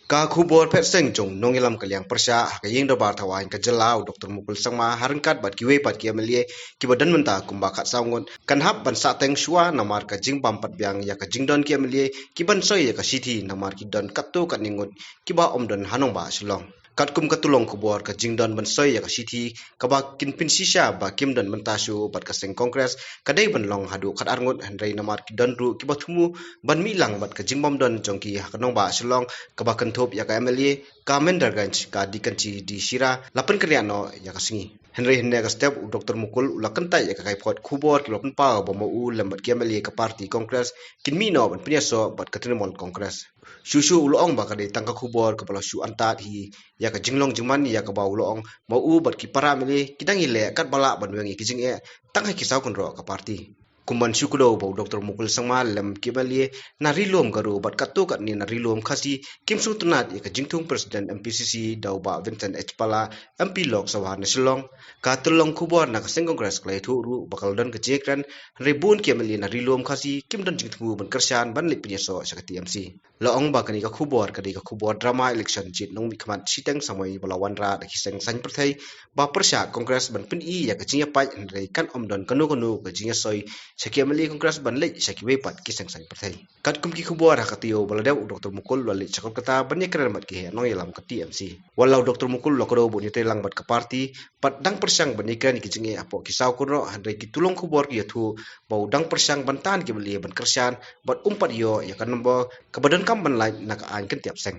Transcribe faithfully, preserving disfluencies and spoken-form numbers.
Ka khubor phet seng jong nongïalam ka liang pyrshah ha ka ïing dorbar thaw aiñ ka jylla u Dr Mukul Sangma ha ryngkat bad kiwei pat ki MLA kiba don mynta kumba khatsaw ngut kan hap ban sah teng shuwa namar ka jingbam pat biang ïa ka jingdon ki MLA kiban soi ïa ka shithi namar ki don katto katne ngut kiba ym don ha nongbah Shillong. Katkum ka tulong khubor ka jingdon ban soi ïa ka shithi kaba kin pynshisha ba kim don mynta shuh bad ka seng Congress ka dei ban long haduh khatar ngut hynrei namar ki don ruh kiba thmu ban mih lang bad ka jingbym don jong ki ha ka nongbah Shillong kaba kynthup ïa ka MLA ka Mahendraganj ka D Kynshi D Shira la pynkynriah noh ïa ka sngi. Hynrei hynne ka step u Dr Mukul u la kyntait ïa ka kaiphod khubor kiba la pynpaw ba ma u lem bad ki MLA ka party Congress kin mih noh ban pynïasoh bad ka Trinamool Congress. Shuh shuh u la ong ba ka dei tang ka khubor kaba la shu antad hi ïa ka jinglong jingman ïa kaba u la ong ma u bad ki para MLA ki dang ïaleh katba lah ban weng ïa ki jingeh tang ha ki saw kynroh ka party. Kumban shu kdew ba u Dr Mukul Sangma lem ki MLA na Ri Lum Garo bad katto katne na Ri Lum Khasi kim sngewtynnad ïa ka jingthung President MPCC da u Bah Vincent H Pala, MP Lok Sabha na Shillong. Ka tyllong khubor na ka seng Congress ka la ïathuh ruh ba ka la don ka jingkren hynrei bun ki MLA na Ri Lum Khasi kim don jingthmu ban kyrshan ban leit pynïasoh sha ka TMC. La ong ba kane ka khubor ka dei ka khubor drama election jied nongmihkhmat shiteng samoi ba la wanrah da ki seng saiñ pyrthei ba pyrshah Congress ban pyni ïa ka jingïapait hynrei kan ym don kano kano ka jingïasoi sha ki MLA Congress ban leit sha kiwei pat ki seng saiñ pyrthei. Katkum ki khubor ha ka taïew ba la dep u Dr Mukul u la leit sha Kolkata ban ïakren bad ki heh nongïalam ka TMC. Watla u Dr Mukul u la kdew ba un ïatreilang bad ka party bad dang pyrshang ban ïakren ïa ki jingeh hapoh ki saw kynroh hynrei ki tulong khubor ki ïathuh ba u dang pyrshang ban tan ki MLA ban kyrshan bad um pat ïoh ïa ka nombor kaba donkam ban lait na ka aiñ kyntiap seng.